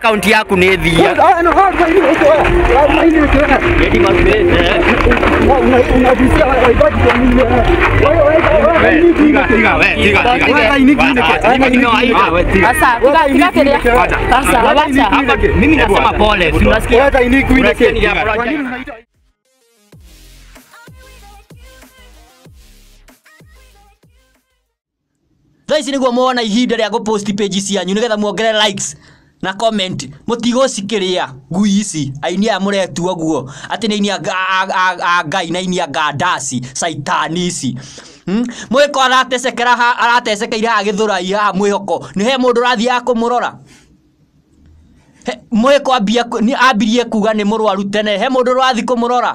account yaku nĩ thia. Mimi nasema pole, si unasikia? Thaa ici nĩguo muona ihinda rĩa gũpost page cianyu nĩgetha muongerere likes na comment. Mũtigũcikĩrĩa ngui ici aini aya mũretua guo atĩ nĩ aini a Ngai na aini a ngandasi caitani ici. Mwĩko aratecekera aratecekeire haha Gĩthũrai haha mwĩhoko nĩ he mũndũ ũrathiaga kũmũrora. Mwĩko ambirie kuga nĩ mũrwaru tene, he mũndũ ũrathiĩ kũmũrora.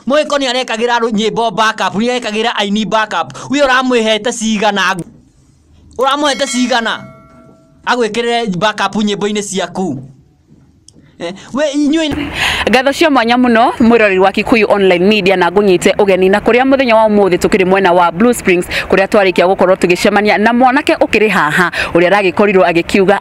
Mwĩko nĩ arekagĩra nyĩmbo backup, nĩ arekagĩra aini backup. We ũramwĩhete cigana? Ũramũhete cigana agwĩkĩrĩre backup nyĩmbo-inĩ ciaku? We inyuĩ ngatho cia mwanya muno mwiroreri wa Kikuyu Online Media na ngunyite ugeni na kuria muthenya wa umuthi tukiri mwena wa Blue Springs kuria twarikia gukorwo tugicemania na mwanake ukiri haha uria aragikorirwo agikiuga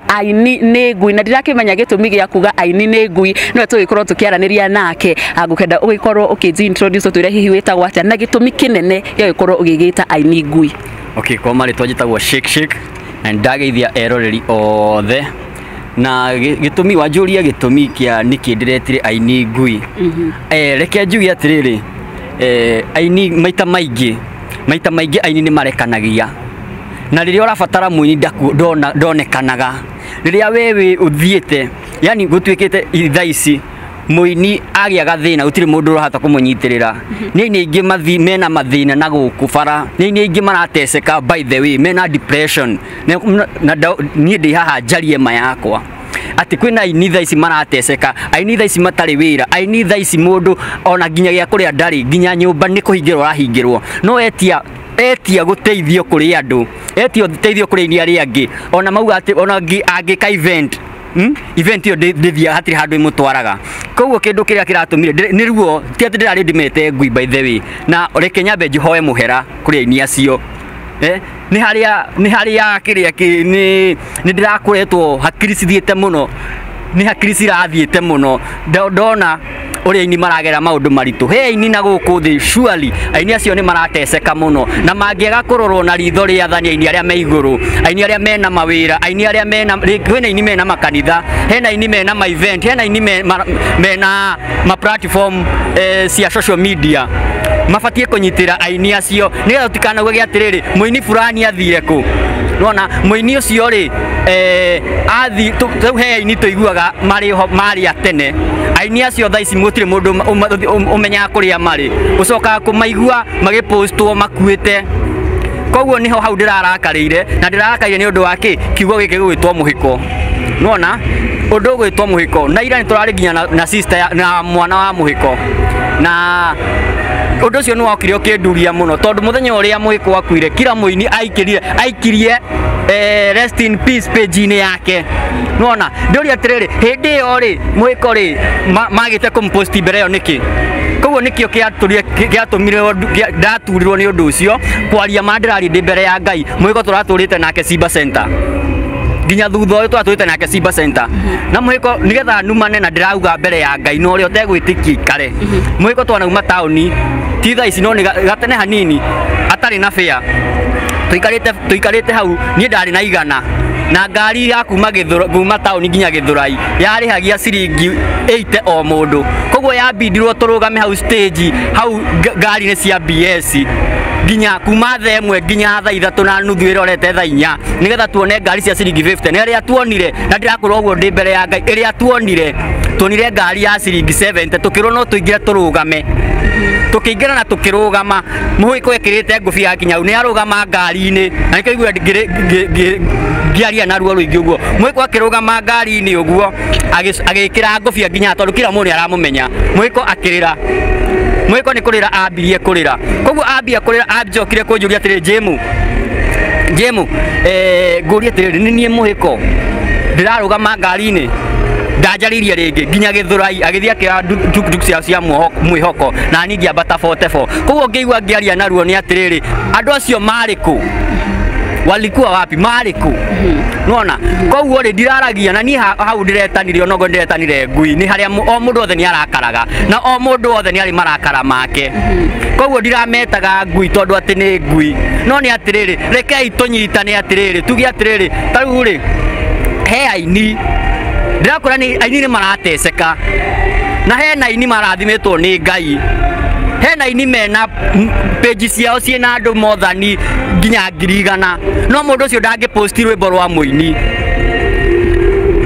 aini ni ngui na ndirakimenya gitumi gia kuga aini ni ngui no tugikorwo tukiaraniria nake angukenda ugikorwo ukiji introduce twire hihi witagwo atia na gitumi kinene gia gikorwo ugigita aini ngui. Okay, kwa marĩtwa njĩtagwo Shake Shake na ndageithia eroreri othe na gĩtũmi wanjũria gĩtũmi kĩa nĩkĩ ndĩretire aini ngui. Reke njuge atĩrĩrĩ, aini maita maingĩ aini nĩ marekanagia na rĩrĩa ũrabatara mũini ndonekanaga rĩrĩa wewe ũthiĩte, yani gũtuĩkĩte thaa ici mũini agĩa gathĩna gũtirĩ mũndũ ũrahota kũmũnyitĩrĩra. Nĩ aini aingĩ mena mathĩna na gũkũ bara, nĩ aini aingĩ marateceka, by the way mena depression na niĩ ndĩ haha njarie ma yakwa atĩ kwĩna aini thaa ici marateceka, aini thaa ici matarĩ wĩra, aini thaa ici mũndũ ona nginya gĩa kũrĩa ndarĩ, nginya nyũmba nĩ kũhingĩrwo arahingĩrwo, no etia gũteithio kũrĩ andũ, etia ũteithio kũrĩ aini arĩa angĩ, ona mauga atĩ ona angĩka event event ĩyo ndĩthiaga hatirĩ handũ ĩmũtwaraga. Koguo kĩndũ kĩrĩa kĩratũmire nĩ ruo, ti atĩ ndĩrarĩ ndĩmete ngui by the way, na reke nyambe njihoe mũhera kũrĩ aini acio. Nĩ harĩa kĩrĩa nĩ ndĩrakoretwo hakiri cithiĩte mũno, nĩ hakiri cirathiĩte mũno ndona ũrĩa aini maragera maũndũ maritũ. He aini na gũkũ thĩ surely aini acio nĩ marateceka mũno na mangĩaga kũrorwo na ritho rĩa athani, aini arĩa me igũrũ, aini arĩa mena mawĩra, aini arĩa mena kwĩna aini mena makanitha, hena aini mena ma event, hena aini mena ma platform cia social media mabatie kũnyitĩra aini acio nĩgetha tũtikanauge atĩrĩrĩ mũini fulani athire kũ. Nona mũini ũcio rĩ athi rĩu he aini tũiguaga marĩ a tene, aini acio thaa ici gũtirĩ mũndũ ũmenyaga kũrĩa marĩ, ũcokaga kũmaigua magĩpostwo makuĩte. Koguo nĩho hau ndĩrarakarĩire na ndĩrarakarĩire nĩ ũndũ wa kĩ kiugo gĩkĩ gĩgwĩtwo mũhĩko. Nona ũndũ ũgwĩtwo mũhĩko na ira nĩ tũrarĩ nginya na sister na mwana wa mũhĩko na ũndũ ũcio nĩ wokire ũkĩnduria mũno tondũ mũthenya ũrĩa mũhĩko akuire kila mũini aikirie rest in peace page-inĩ yake. Nona ndĩũria atĩrĩrĩ hĩndĩ ĩyo rĩ mũhĩko rĩ magĩte kũmpost mbere ĩyo nĩkĩ? Koguo nĩkĩo gĩatũmire ndaturirwo nĩ ũndũ ũcio kwaria ma ndĩraria ndĩ mbere ya Ngai. Mũhĩko tũratũrĩte nake Simba Center nginya thutha ũyũ tũratũrĩte nake Simba Center na mũhĩko nĩgetha numane na ndĩrauga mbere ya Ngai na ũrĩa ũtegwĩtĩkia ikare. Mũhĩko twanauma taũni ti thaa ici no nĩ gatene hanini atarĩ na fare, tũikarĩte hau niĩ ndarĩ na igana na ngari ya kuma taũni nginya Gĩthũrai yarĩhagia ciringi 80 o mũndũ, koguo yambindirwo tũrũgame hau stage hau ngari-inĩ cia BS nginya kuma thaa ĩmwe nginya thaa ithatũ na nuthu ĩrorete thaa inya nĩgetha tuone ngari cia ciringi 50 na ĩrĩa tuonire na ndĩrakwĩra ũguo ndĩ mbere ya Ngai ĩrĩa tuonire ngari ya ciringi 70 tũkĩrwo no tũingĩre tũrũgame, tũkĩingĩra na tũkĩrũgama. Mũhĩko ekĩrĩte ngũbia ya kinya nĩ arũgama ngari-inĩ na nĩkĩo igua ngĩaria na ruo rũingĩ ũguo. Mũhĩko akĩrũgama ngari-inĩ ũguo agĩkĩra ngũbia nginya tondũ kila mũndũ nĩ aramũmenya. Mũhĩko akĩrĩra, mũhĩko nĩ kũrĩra ambirie kũrĩra, koguo ambia kũrĩra anjokire kũnjũria atĩrĩ Jemu ngũrie atĩrĩrĩ nĩ niĩ mũhĩko ndĩrarũgama ngari-inĩ ndanjarĩirie rĩngĩ nginya Gĩthũrai agĩthiĩ akĩoya tuktuk ciao cia mwĩhoko na niĩ ngĩambata 44. Koguo ngĩigua ngĩaria na ruo nĩ atĩrĩrĩ andũ acio marĩ kũ? Walikuwa wapi? Marĩ kũ? Nona koguo rĩ ndiraragia na niĩ hau ndiretanire onogo ndiretanire ngui nĩ harĩa o mũndũ othe nĩ arakaraga na o mũndũ othe nĩ arĩ marakara make. Koguo ndirametaga ngui tondũ atĩ nĩ ngui, no nĩ atĩrĩrĩ, rekei tũnyitane atĩrĩrĩ, tuge atĩrĩrĩ, ta rĩu rĩ he aini ndirakora nĩ aini nĩ marateceka na hena aini marathimĩtwo nĩ Ngai, hena aini mena page ciao ciĩna andũ mothani nginya 100,000 no mũndũ ũcio ndangĩposti rwĩmbo rwa mũini.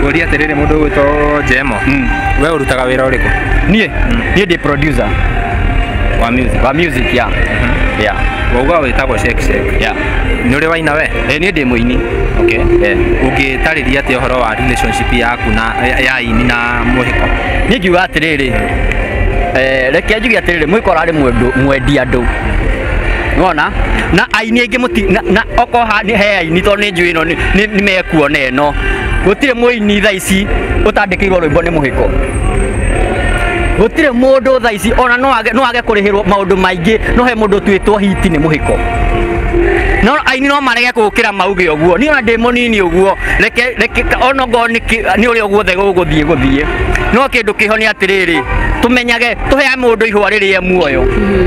Ngũria atĩrĩrĩ, mũndũ ũgwĩtwo Jemo, we ũrutaga wĩra ũrĩkũ? Niĩ ndĩ producer wa music. Wa music, yeah. Yeah. Wauga wĩtagwo Shake Shake. Yeah. Nĩ ũrĩ waina we? Niĩ ndĩ mũini. Okay. Ũngĩtarĩria atĩa ũhoro wa relationship yaku na ya aini na Mũhĩko? Niĩ ngiuga atĩrĩrĩ, reke njuge atĩrĩrĩ, Mũhĩko ararĩ mwendi andũ. Nĩwona? Na aini aingĩ mũti na okorwo he aini tondũ nĩ njũĩ ĩno nĩ mekuona ĩno. Gũtirĩ mũini thaa ici ũtandĩkĩirwo rwĩmbo nĩ Mũhĩko. Gũtirĩ mũndũ thaa ici ona no age kũrĩhĩrwo maũndũ maingĩ, no he mũndũ ũtuĩtwo hiti nĩ Mũhĩko. No aini no marege gũkĩra mauge ũguo, niĩ ona ndĩ mũnini ũguo, reke ona ngorwo nĩ ũrĩa guothe gũgũthiĩ gũthiĩ. No kĩndũ kĩho nĩ atĩrĩrĩ, tũmenyage tũheage mũndũ ihũa rĩrĩa muoyo,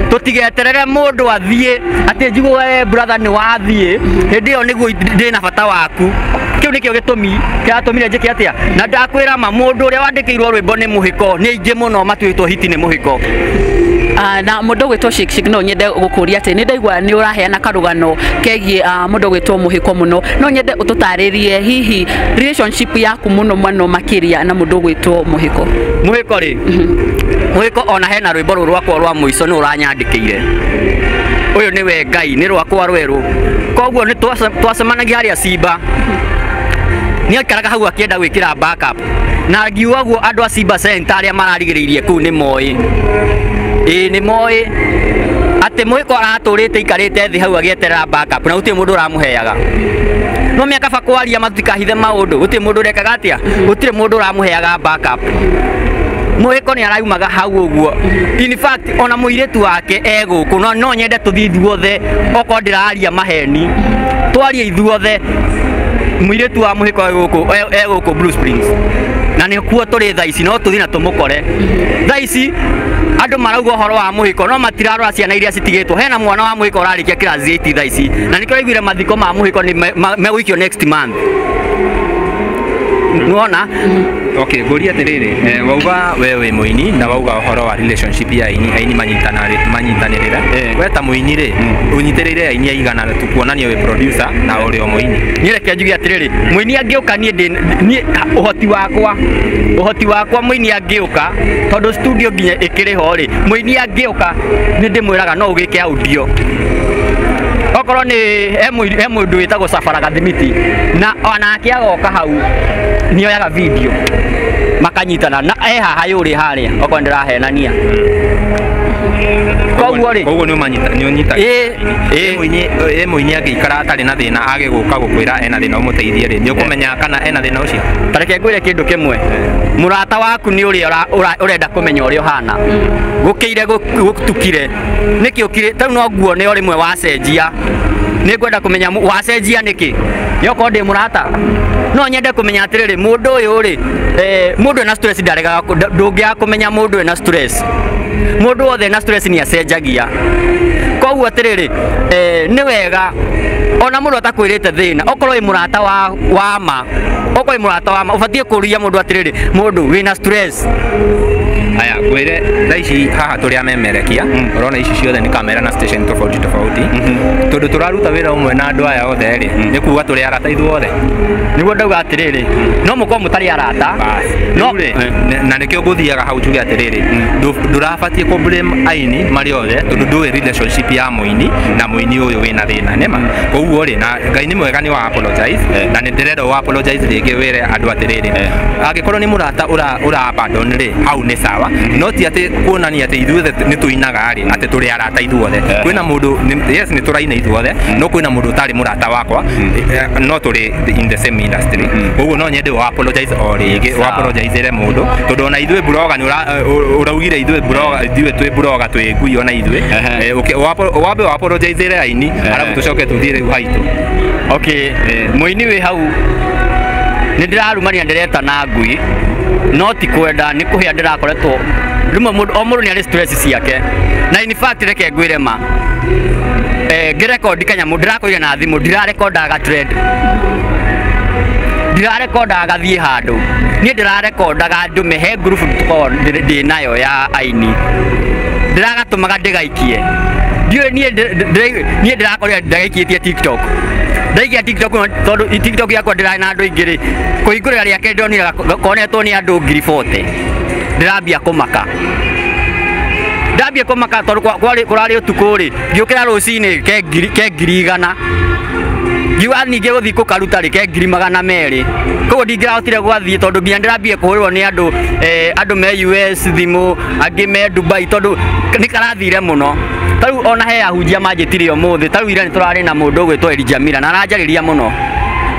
tũtigeterere mũndũ athiĩ atĩ njigue we brother nĩ wathiĩ, hĩndĩ ĩyo nĩguo ndĩna bata waku. Kĩu nĩkĩo gĩtũmi kĩratũmire njĩke atĩa, na ndakwĩra ma mũndũ ũrĩa wandĩkĩirwo rwĩmbo nĩ Mũhĩko nĩ aingĩ mũno matuĩtwo hiti nĩ Mũhĩko. Na mũndũ ũgwĩtwo Shake Shake, no nyende gũkũria atĩ nĩ ndaigua nĩ ũraheana karũgano kegiĩ mũndũ ũgwĩtwo Mũhĩko mũno, no nyende ũtũtarĩrie hihi relationship yaku mũno mũno makĩria na mũndũ ũgwĩtwo Mũhĩko. Mũhĩko rĩ, Mũhĩko ona hena rwĩmbo rũrũ rwakwa rwa mũico nĩ ũranyandĩkĩire, ũyũ nĩwe Ngai, nĩ rwakwa rwerũ. Koguo nĩ twacemanagia harĩa Simba, nĩ aikaraga hau akĩenda gwĩkĩra backup, na ngiuga guo andũ a Simba Center arĩa mararigĩrĩirie kũu nĩ moĩ, ĩĩ nĩ moĩ atĩ Mũhĩko aratũrĩte aikarĩte thĩ hau agĩeterera backup na gũtirĩ mũndũ ũramũheaga. No mĩaka kaba kwaria matikahithe maũndũ, gũtirĩ mũndũ ũrekaga atĩa, gũtirĩ mũndũ ũramũheaga backup. Mũhĩko nĩ araumaga hau ũguo. In fact ona mũirĩtu wake e gũkũ, no nyende tũthiĩ ithuothe, okorwo ndĩraria maheni, twarie ithuothe. Mũirĩtu wa Mũhĩko e gũkũ Blue Springs, na nĩkuo tũrĩ thaa ici, no tũthiĩ na tũmũkore. Thaa ici andũ marauga ũhoro wa Mũhĩko no matirarora ciana iria citigĩtwo. Hena mwana wa Mũhĩko ũrarĩkia class 8 thaa ici, na nĩkĩo ũraiguire mathiko ma Mũhĩko nĩ megũikio next month. Nĩwona? Okay, ngũria atĩrĩrĩ, wauga we wĩ mũini na wauga ũhoro wa relationship ya aini, aini manyitanĩrĩre. We ta mũini rĩ, ũnyitĩrĩire aini aigana tukuonania wĩ producer na ũrĩ o mũini? Niĩ reke njuge atĩrĩrĩ, mũini angĩũka niĩ ũhoti wakwa mũini angĩũka, tondũ studio nginya ĩkĩrĩ ho rĩ, mũini angĩũka nĩ ndĩmwĩraga no ũgĩke audio. Okorwo nĩ he mũndũ wĩtagwo Safara Gathimiti, na onake agoka hau nĩoyaga video makanyitana na e haha yũrĩ harĩa, okorwo ndĩrahenania. Koguo rĩ, koguo nĩ ũnyitaga. Ĩ mũini angĩikara atarĩ na thĩna age gũka gũkwĩra ena thĩna ũmũteithie rĩ, nĩ ũkũmenya kana ena thĩna ũcio? Ta reke ngwĩre kĩndũ kĩmwe, mũrata waku nĩ ũrĩa ũrenda kũmenya ũrĩa ũhana, gũkĩire gũtukire nĩkĩ ũkire, ta rĩu no nguone o rĩmwe wacenjia, nĩ ngwenda kũmenya wacenjia nĩkĩ. Nĩ okorwo ndĩ mũrata no nyende kũmenya atĩrĩrĩ, mũndũ ũyũ rĩ, mũndũ ena stress ndaregaga, ndũngĩaga kũmenya mũndũ ena stress. Mũndũ wothe ena stress nĩ acenjagia. Koguo atĩrĩrĩ, nĩ wega ona mũndũ atakwĩrĩte thĩna, okorwo wĩ mũrata wa ma, okorwo wĩ mũrata wa ma, ũbatiĩ kũria mũndũ atĩrĩrĩ, mũndũ wĩna stress. Aya, ngwĩre thaa ici haha tũrĩ amemerekia, ũrona ici ciothe nĩ kamera na station tofauti tofauti, tondũ tũraruta wĩra ũmwe na andũ aya othe rĩ, nĩ kuga tũrĩ arata ithuothe. Nĩguo ndauga atĩrĩrĩ, no mũkorwo mũtarĩ arata. No na nĩkĩo ngũthiaga hau njuge atĩrĩrĩ, ndũrabatiĩ kũ blame aini marĩ othe, tondũ ndũĩ relationship ya mũini na mũini ũyũ wĩna thĩna, nĩma. Koguo rĩ, na Ngai nĩ mwega nĩ wa apologize, na nĩ ndĩrenda ũ apologize rĩngĩ wĩre andũ atĩrĩrĩ, angĩkorwo nĩ mũrata ũra abandon rĩ, hau nĩ sawa, No ti atĩ kuonania atĩ ithuothe nĩ tũinaga rĩ, atĩ tũrĩ arata ithuothe. Kwĩna mũndũ yes nĩ tũraina ithuothe, no kwĩna mũndũ ũtarĩ mũrata wakwa, no tũrĩ in the same industry. Koguo no nyende wa apologize o rĩngĩ, wa apologize re mũndũ, tondũ ona ithuĩ blogger nĩ ũraugire ithuĩ blogger, ithuĩ twĩ blogger twĩ ngui ona ithuĩ. Wambe wa apologize re aini, arabu tũcoke tũthiĩ rĩu haitũ. Okay, mũini wĩ hau nĩ ndĩrarumania ndĩretana ngui, no ti kwenda, nĩ kũhĩa ndĩrakoretwo rĩmwe mũndũ o mũndũ nĩ arĩ stress ciake, na in fact reke ngwĩre ma ngĩrekondi kanyamũ ndĩrakorire na thimũ, ndirarekondaga trend, ndirarekondaga gathiĩ handũ, niĩ ndĩrarekondaga ndũme he group tũkoragwo ndĩ nayo ya aini, ndĩragatũmaga ndĩgaikie. Ndiũĩ niĩ ndĩrakorire ndagaikĩtie TikTok, ndaikia TikTok tondũ TikTok yakwa ndĩrarĩ na andũ aingĩ rĩ, kũhingũrĩra rĩake ndonire konetwo nĩ andũ 40,000, ndĩrambia kũmaka, ndambia kũmaka tondũ kũrarĩ ũtukũ rĩ, ngĩũkĩra rũcinĩ ke 100,000, ngiuga ningĩ gũthiĩ kũkaruta rĩ ke 200,000, koguo ndingĩrahotire gwathiĩ tondũ nginya ndĩrambia kũhũrĩrwo nĩ andũ andũ me US thimũ, angĩ me Dubai, tondũ nĩ karathire mũno. Tarĩu ona he ahunjia manjĩtire ũmũthĩ, tarĩu ira nĩ tũrarĩ na mũndũ ũgwĩtwo Elijah Mira na aranjarĩria mũno,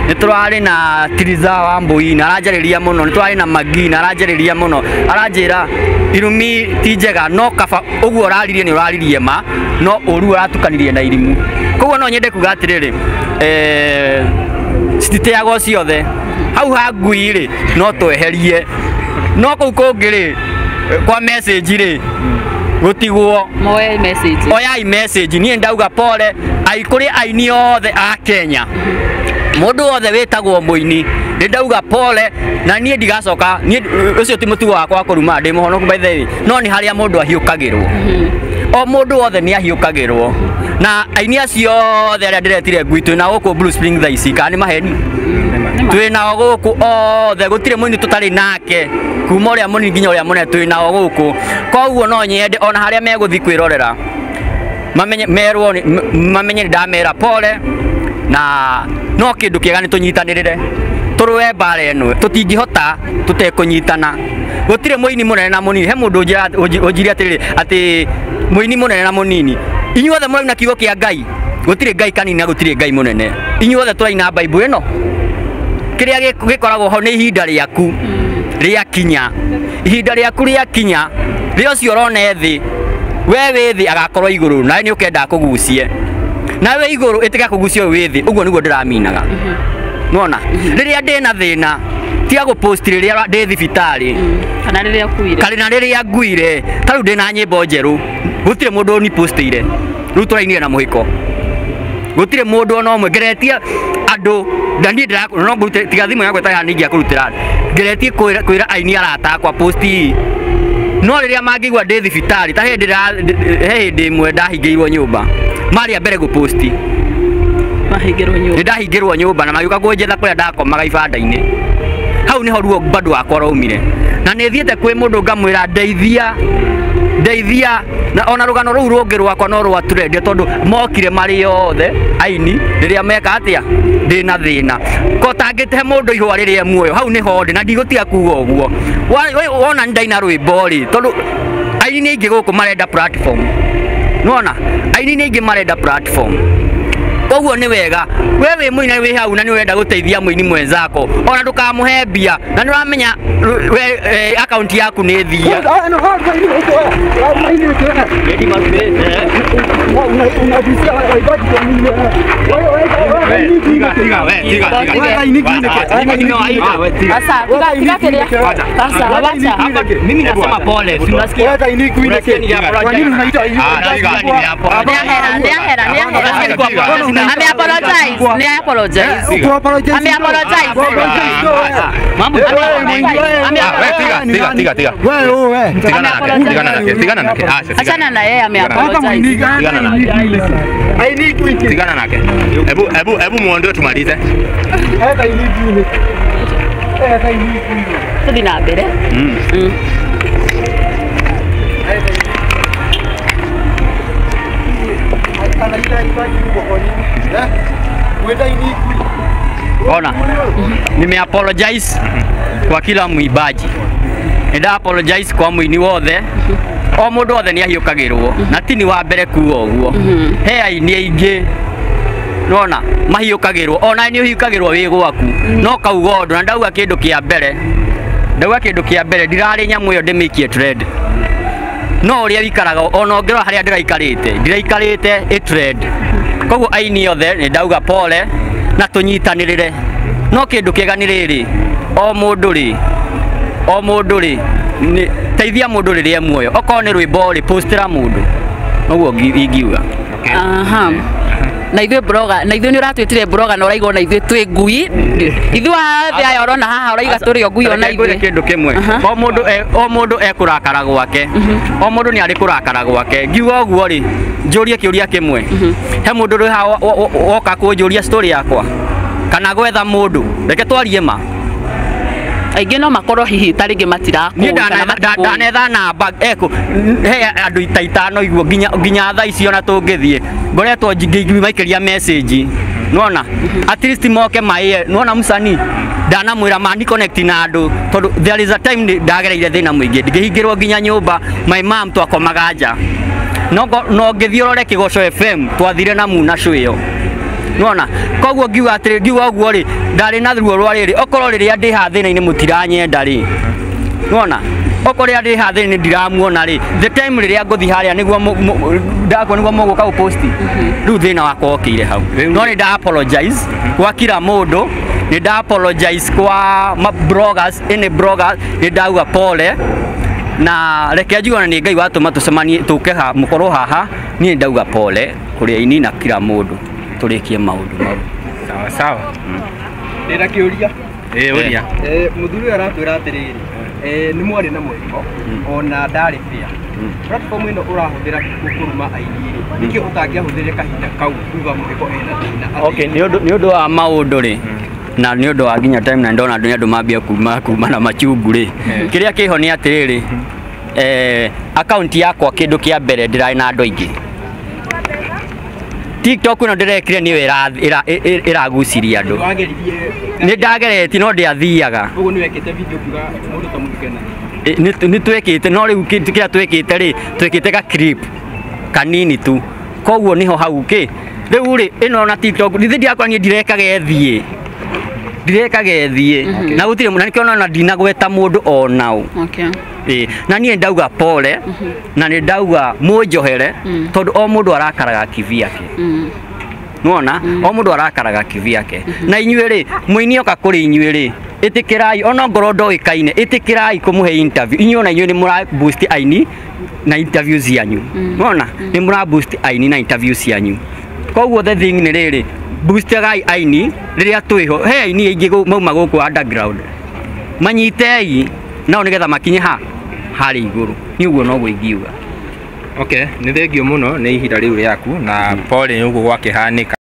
nĩ tũrarĩ na Tiriza wa Mbui na aranjarĩria mũno, nĩ tũrarĩ na Magi na aranjarĩria mũno, aranjĩra irumi ti njega, no kaba ũguo ũraririe nĩ ũraririe ma, no ũru ũratukanirie na irimu. Koguo no nyende kuga atĩrĩrĩ, cititeagwo ciothe, hau ha ngui rĩ no tweherie, no kũu kũngĩ rĩ kwa message rĩ gũtigwo. Moe message, oyai message, niĩ ndauga pole ai kũrĩ aini othe a Kenya, mũndũ wothe wĩtagwo mũini nĩ ndauga pole, na niĩ ndigacoka, niĩ ũcio ti mũtugo wakwa wa kũruma, ndĩ mũhonoku by the way, no nĩ harĩa mũndũ ahiũkagĩrwo, o mũndũ wothe nĩ ahiũkagĩrwo, na aini acio othe arĩa ndĩretire ngui twĩ nao gũkũ Blue Spring thaa ici, kana nĩ maheni twĩ nao gũkũ othe, gũtirĩ mũini tũtarĩ nake, kuma ũrĩa mũnini nginya ũrĩa mũnene twĩ nao gũkũ. Koguo no nyende ona harĩa megũthiĩ kwĩrorera mamenye, merwo mamenye ndamera pole, na no kĩndũ kĩega nĩ tũnyitanĩrĩre, tũrũe mbara ĩno, tũtingĩhota tũtekũnyitana. Gũtirĩ mũini mũnene na mũnini, he mũndũ ũnjĩre atĩrĩrĩ atĩ mũini mũnene na mũnini, inyuothe mũraina kiugo kĩa Ngai, gũtirĩ Ngai kanini na gũtirĩ Ngai mũnene, inyuothe tũraina Bible ĩno, kĩrĩa gĩkoragwo ho nĩ ihinda rĩaku rĩakinya, ihinda rĩaku rĩakinya, rĩa ũcio ũrona thĩ, we wĩ thĩ agakorwo igũrũ, nawe nĩ ũkenda akũgucie, nawe igũrũ ĩtiga kũgucio wĩ thĩ, ũguo nĩguo ndĩraminaga. Nĩwona rĩrĩa ndĩna thĩna tiga gũpost rĩrĩa ndĩ thibitarĩ kana rĩrĩa ũkuire, kana rĩrĩa nguire, ta rĩu ndĩna nyĩmbo njerũ, gũtirĩ mũndũ ũnipostĩire, rĩu tũrainire na mũhĩko, gũtirĩ mũndũ ona ũmwe, ngeretie andũ na niĩ no ngũrute, tiga thimũ yakwa ĩtarĩ haha nĩingĩakũrutĩra, ngeretie kwĩra aini arata akwa post, no rĩrĩa mangĩigua ndĩ thibitarĩ, ta he hĩndĩ ĩmwe ndahingĩirwo nyũmba, marĩ a mbere gũposti, mahingĩrwo nyũmba, nĩ ndahingĩrwo nyũmba na magĩũka kũnjetha kũrĩa ndakomaga ibanda-inĩ, hau nĩho ruo bado wakwa raumire, na nĩ thiĩte kwĩ mũndũ ngamwĩra ndeithia, ndeithia, na ona rũgano rũu rũngĩ rwakwa no rwa trend, tondũ mokire marĩ othe aini rĩrĩa meka atĩa, ndĩna thĩna, ko tangĩte mũndũ ihũa rĩrĩa muoyo, hau nĩho ndĩ na ndigũtiga kuga ũguo. Wona nĩ ndaina rwĩmbo rĩ, tondũ aini nĩ aingĩ gũkũ marenda platform, nĩwona aini nĩ aingĩ marenda platform, koguo nĩ wega we wĩ mũini wĩ hau na nĩ ũrenda gũteithia mũini mwenzako, ona ndũkamũhe mbia na nĩ ũramenya we account yaku nĩ thia. Mimi nasema pole, unasikia? Tigana nake. Hebu muondoe tumalize. Tuthi na mbere. Ona, nime apologize kwa kila mwimbaji. Nĩ nda apologize kwa mũini wothe. O mũndũ wothe nĩ ahiũkagĩrwo na ti ni wa mbere kuga ũguo. He aini aingĩ nona mahiũkagĩrwo, ona nĩ ũhiũkagĩrwo wĩ gwaku no kauga ũndũ. Na ndauga kĩndũ kĩa mbere, ndauga kĩndũ kĩa mbere, ndirarĩ nyamũ ĩyo ndĩmĩikie trend, no ũrĩa wikaraga ona ũngĩrora harĩa ndĩraikarĩte, ndiraikarĩte ĩ trend. Koguo aini othe nĩ ndauga pole na tũnyitanĩrĩre. No kĩndũ kĩega nĩ rĩrĩ, o mũndũ rĩ, o mũndũ rĩ, teithia mũndũ rĩrĩa muoyo, okorwo nĩ rwĩmbo rĩ, postera mũndũ, noguo ingiuga. Aha. Na ithuĩ blogger, na ithuĩ nĩ ũratwĩtire blogger na ũraiga ona ithuĩ twĩ ngui. Ithuĩ othe aya ũrona haha ũraiga tũrĩ o ngui ona ithuĩ. Kĩndũ kĩmwe, o mũndũ ekũrakara gwake, o mũndũ nĩ arĩ kũrakara gwake. Ngiuga ũguo rĩ, njũrie kĩũria kĩmwe, he mũndũ rĩ haha woka kũnjũria story yakwa kana gwetha mũndũ, reke twarie ma. Aingĩ no makorwo hihi ta rĩngĩ matirakũĩ kana matikũĩ. Ndanetha namba eko he andũ ta itano iguo nginya thaa icio na tũngĩthiĩ ngoretwo ngĩmaikĩria message, nona at least moke maĩ, nona mũcani ndanamwĩra mani connect na andũ, tondũ there is a time ndagereire thĩna mũingĩ, ngĩhingĩrwo nginya nyũmba, my mom twakomaga nja, no ngĩthiĩ ũrore Kĩgoco FM twathire na muna cũĩyo, nona. Koguo ngiuga atĩrĩ, ngiuga ũguo rĩ, ndarĩ na ruo rwa rĩrĩ, okorwo rĩrĩa ndĩ haha thĩna-inĩ mũtiranyenda rĩ, nona, okorwo rĩrĩa ndĩ haha thĩna-inĩ ndiramuona rĩ, the time rĩrĩa ngũthiĩ harĩa nĩguo ndakwo nĩguo mũgũka gũposti, rĩu thĩna wakwa wokĩire hau. No nĩ nda apologize kwa kila mũndũ, nĩ nda apologize kwa bloggers, any bloggers, nĩ ndauga pole. Na reke njuge ona nĩ Ngai watũma tũcemanie tũke ha mũkorwo haha, niĩ ndauga pole kũrĩ aini na kila mũndũ, tũrĩkie maũndũ mau. Sawa sawa. Ndĩna kĩũria. Ũria. Mũthuri ũyũ aratwĩra atĩrĩrĩ, nĩ mwarĩ na mwĩko ona ndarĩ fair. Platform ĩno ũrahũthĩra kũruma aini rĩ, nĩkĩ ũtangĩahũthĩrire kahinda kau kuga mwĩko ena thĩna? Okay, nĩ ũndũ wa maũndũ rĩ, na nĩ ũndũ wa nginya time na ndona andũ nĩ andũ mambia kuma na machungu rĩ, kĩrĩa kĩho nĩ atĩrĩrĩ, account yakwa kĩndũ kĩa mbere ndĩrarĩ na andũ aingĩ. TikTok ĩno ndĩrekire nĩyo ĩraguciria andũ. Nĩ ndageretie no ndiathiaga. Ũguo nĩ wekĩte video ukiuga mũndũ ta Mũthukena? Nĩ twekĩte, no rĩu kĩrĩa twekĩte rĩ, twekĩte ga clip kanini tu, koguo nĩho hau kĩ rĩu rĩ, ĩno na TikTok nĩ ndiakwa niĩ ndirekaga ĩthiĩ, ndirekaga ĩthiĩ na gũtirĩ, na nĩkĩo ona ndinagweta mũndũ onao. Na niĩ ndauga pole na nĩ ndauga mũnjohere, tondũ o mũndũ arakaraga kivyake, nĩwona, o mũndũ arakaraga kivyake. Na inyuĩ rĩ, mũini oka kũrĩ inyuĩ rĩ, ĩtĩkĩrai, ona ngorwo ndoĩkaine, ĩtĩkĩrai kũmũhe interview. Inyuĩ ona inyuĩ nĩ mũra boost aini na interview cianyu, nĩwona, nĩ mũra boost aini na interview cianyu. Koguo the thing nĩ rĩrĩ, boostagai aini rĩrĩa twĩho. He aini aingĩ mauma gũkũ underground, manyitei nao nĩgetha makinye ha harĩ igũrũ. Nĩ ũguo noguo ingiuga. Okay, nĩ thengio mũno nĩ ihinda rĩu rĩaku na pole nĩ ũguo gwakĩhanĩka.